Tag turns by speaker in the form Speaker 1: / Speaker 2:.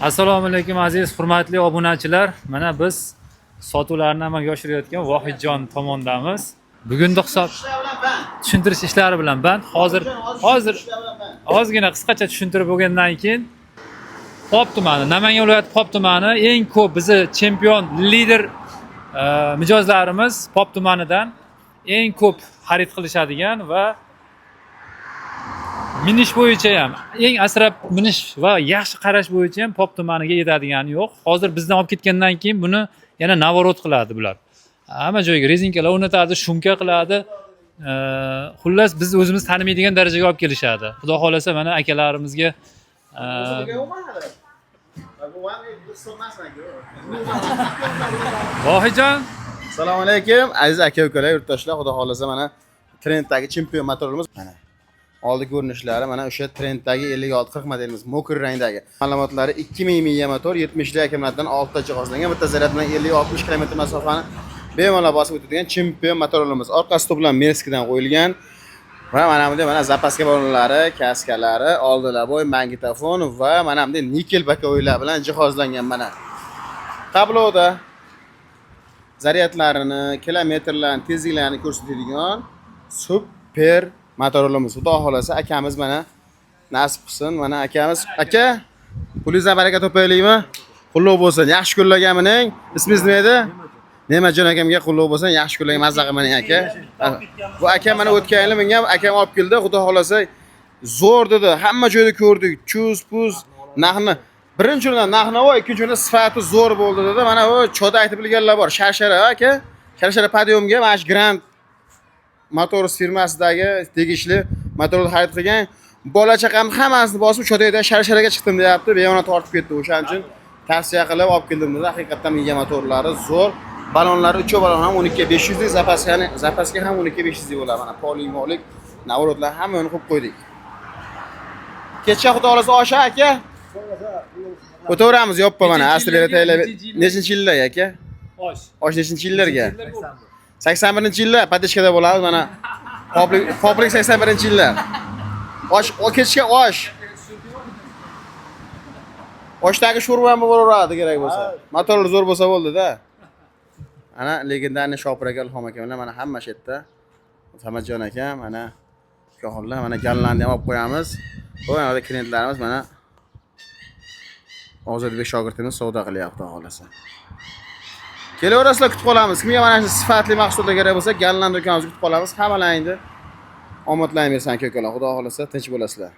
Speaker 1: Assalomu alaykum, aziz, hurmatli obunachilar. Mana biz sotuvlarni amalga oshirayotgan Vohidjon tomondamiz. Bugungi hisob tushuntirish ishlari bilan band. Hozir ozgina qisqacha tushuntirib bo'lgandan keyin Pop tumani, Namangan viloyati Pop tumani eng ko'p bizni chempion lider mijozlarimiz Pop tumanidan eng ko'p xarid qilishadigan va minish bo'yicha ham eng asrab minish va yaxshi qarash bo'yicha ham Pop tumaniga yetadigani yo'q. Hozir bizdan olib ketgandan keyin buni yana наворот qiladi bular. Hamma joyga rezinkalar o'rnatadi, шумка qiladi. Xullas, biz o'zimiz tanimaydigan darajaga olib kelishadi. Xudo xohlasa, mana akalarimizga Vohidjon.
Speaker 2: Assalomu alaykum, aziz aka ukalar, yurtdoshlar. Xudo xohlasa, mana trenddagi chempion motorimiz, mana oldi ko'rinishlari, mana o'sha trenddagi 5640 modelimiz, мокрый rangdagi. Ma'lumotlari: 2000 mya motor, 70 lik akkumulyatordan 6 ta jihozlangan, bitta zaryad bilan 50-60 km masofani bemalol bosib o'tadigan chempion motorimiz. Orqasi to'plam Merskidan qo'yilgan va mana bunday, mana запаска balonlari, kaskalari, oldi лобовой, magnitofon va mana bunday nikel боковой lar bilan jihozlangan. Mana tabloda zaryadlarini, kilometrlarni, tezliklarni ko'rsatadigan super motorimiz. Xudo xohlasa, akamiz mana nasib qilsin. Mana akamiz, aka, pulingizdan baraka topaylikmi? Qulluq bo'lsin. Yaxshi kunlarga mining. Ismingiz nima edi? Ne'matjon akamga qulluq bo'lsin. Yaxshi kunlarga mazza qilib mining, aka. Bu aka mana o'tgan yili mingan, akam olib keldi. Xudo xohlasa, zo'r dedi. Hamma joyda ko'rdik. Chuz, puz, narxni birinchi o'rinda narx-navo, ikkinchi o'rinda sifati zo'r bo'ldi dedi. Mana u choda aytib bilganlar bor. Sharshara aka. Sharshara подъём ga mana shu Grand Motors firmasidagi tegishli motorni xarid qilgan. Bola chaqamni hammasini bosib cho'takdan sharsharaga chiqdim deyapti. Bemalol tortib ketdi. O'shaning uchun tavsiya qilib olib keldim dedi. Haqiqatdan miga motorlari zo'r. Balonlari, uchov balon ham 12 500 lik, запаска ni запаска ham 12 500 lik bo'ladi. Mana polik, molik, наворот lar hammani qo'yib qo'ydik. Kecha, xudo xohlasa, osha aka. O'taveramiz yoppa mana asli beri tayyorlab. Nechinchi yillar, aka?
Speaker 1: Osh.
Speaker 2: Osh nechinchi yillarga? 81-yillar поддержка da bo'ladi mana. Poplik, poplik 81-yillar. Osh, o kechki osh. Oshdagi sho'rva ham bo'laveradi kerak bo'lsa. Motor zo'r bo'lsa bo'ldi-da. Ana легендарный Shopir aka, Ilhom aka bilan mana hamma shu yerda. Samadjon aka, mana ukaxonlar, mana Gollandiya ham olib qo'yamiz. Bu yerda klientlarimiz, mana Ozodbek shogirdimiz savdo qilyapti, xudo xohlasa. Kelaverasizlar, kutib qolamiz. Kimga mana shu sifatli mahsulotlar kerak bo'lsa, Golland do'konimizga kutib qolamiz. Hammalaringni omadlaring bersin, aka ukalar. Xudo xohlasa, tinch bo'lasizlar.